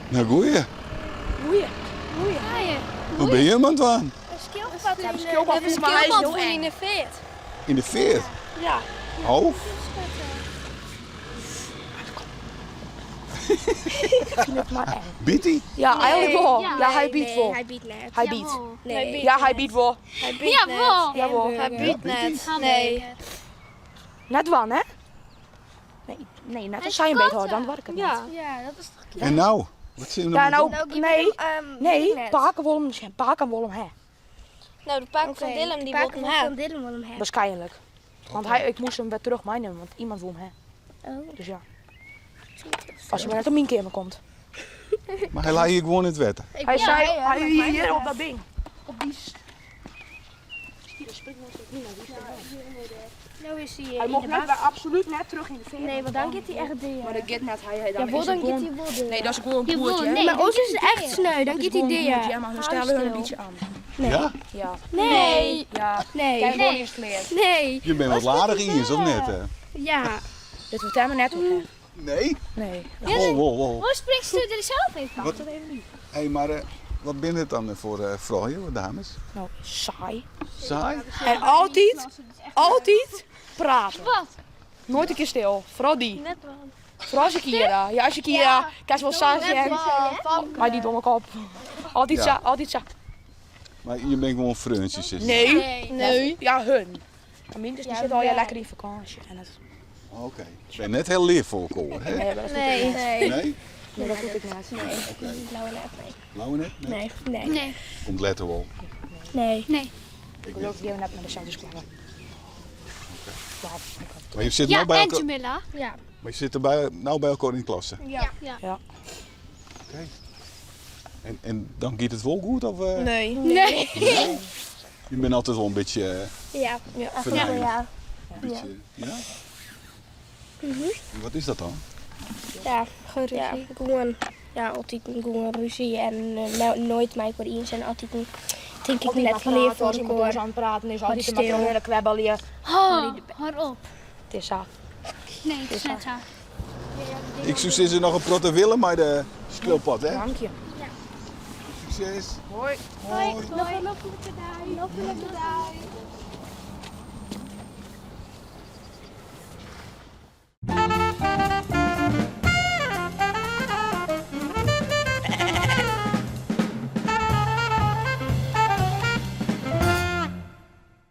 Nou goeie. Goeie. Goeie. Wat bin jim oan it dwaan? In skilpad fûn yn de feart. Yn de feart? Ja. Oh. Byt hy? Ja, eigenlik wol. Ja, hy byt wol. Hy byt net. Hy byt. Nee. Ja, hy byt wol. Hy byt net. Jawol. Hy byt net. Nee. Net dwaan, hè? Nee, nee, net as sy him beet hâldt, dan doar ik it net. Ja, dat is toch En nou? Wat sil Ja, nou? nou, nee, nee, pake wol him sjen. Pake wol him ha. Nou, de pake fan Dylan die wol him ha. Van Dylan wol him ha. Waarschijnlijk. Want hy, ik moest hem weer terug meenemen, want iemand wil hem ha. Oh. Dus ja. As hy mar net op myn keamer komt. Mar hy lei hjir gewoan yn it wetter. Hy sei, hy wie hjir op dat ding. Op dy Nou is hij Hy mocht net, absoluut net terug yn de feart. Nee, want dan giet hy echt dea. Maar dat giet net. Hy, hy, dan Jawel, is dan het giet gewoon- hy wol dea. Nee, dat is gewoon een boertje. hè? Nee, maar ons is het echt sneu, dan Dat giet is hij gewoon een boertje, dea. ja, maar hun stellen hun een beetje aan. Ja? Ja. Nee. Ja. Nee. Kijk gewoon eerst leer. Nee. Je bent wat ladig iens, of net? hè? Ja. Dit wordt helemaal net op, hè? Nee? Nee. Wol, wol, wol. Hoe springst u er zelf even van? Wat, hey, maar eh, wat binne it dan foar eh, froulju, foar dames? Nou, saai. Saai? En altyd, altyd prate. Wat? Noait in kear stil. Foaral dy. Net wel. Foaral Shakira. Ja, Shakira. Kinst wol sa sjen. Mei dy domme kop. Altyd Ja. sa, altyd sa. Mar je binne gewoan freontsjes, sis. Nee. Nee. Ja, hun. Maar myn dus die sit allegear lekker yn fakânsje. En dat, Oké. Je bent net hiel leaf foar elkoar, hè? nee, maar dat Nee. Nee. Nee? Nee, dat hoech ik net. Oké. Blauwe net, nee. Blauwe net? Nee. Nee. Nee. Komt letter wol. Nee. Nee. Ik Gelokkich gean we net mei deselde skoalle. Ja, Mar je sitte Ja, no by en elkoar, Jamila. Ja. mar je sitte by, no by elkoar yn de klasse? Ja. Ja. Ja. Oké. En, en dan giet it wol goed? Of, eh? Nee. Nee. Nee? Je bent altyd wol in bytsje eh, Ja. Ja. fernijend. Ja. Een bytsje, ja? En wat is dat dan? Ja, ja, gewoan, ja, altyd gewoan rúzje en eh, noait mei elkoar iens en altyd tink ik net klear foar As iemand elkoar. oars oan it praten is, altyd stil. mar trochhinne kwebbelje. Ho, hâld op. It is sa. Nee, it is net sa. Ik soe sizze noch in protte wille mei de skilpod, hè? Dank je. Sukses. Hoi. Hoi. Noch in noflike dei. Noflike dei.